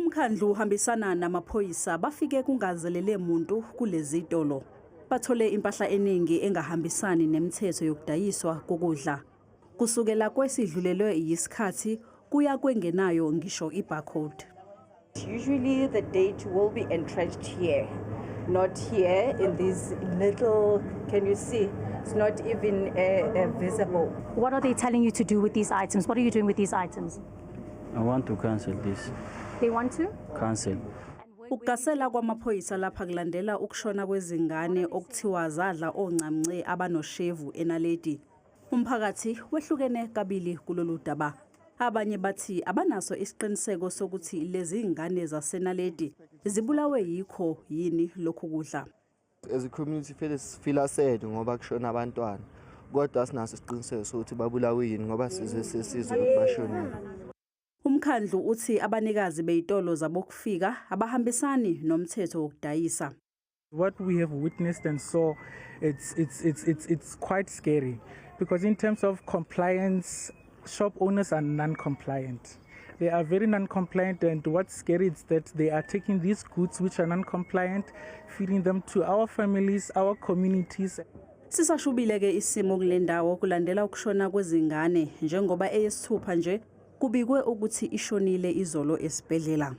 Umkhandlu uhambisana namaphoyisa bafike kungazelele muntu kulezi tolo. Bathole impahla eningi engahambisani nemithetho yokudayiswa kokudla. Kusukela kwesidlulelwe yisikhathi kuya kwengenayo ngisho ibarcode. Usually the date will be entrenched here, not here in this little, can you see? It's not even visible. What are they telling you to do with these items? What are you doing with these items? I want to cancel this. They want to? Cancel. Ukugasela kwamaphoyisa lapha kulandela ukushona kwezingane okuthiwa zadla oncamnce abanoshevu eNaledi. Umphakathi wehlukene kabili kulolu daba. Abanye bathi abanaso isiqiniseko sokuthi lezi ngane zaseNaledi zibulawe yikho yini lokhu kudla. As a community feel sifila sad ngoba kushona abantwana, kodwa asinaso isiqiniseko sokuthi babulawe yini ngoba sizwe sesizwe ukuthi bashonile. Umkhandlu uthi abanikazi bezitolo zabokufika abahambisani nomthetho wokudayisa. What we have witnessed and saw, it's quite scary because in terms of compliance, shop owners are non-compliant. They are very non-compliant, and what's scary is that they are taking these goods which are non-compliant, feeding them to our families, our communities. Sisashubile ke isimo kule ndawo kulandela ukushona kwezingane, njengoba eyesithupha nje kubikwe ukuthi ishonile izolo esibhedlela.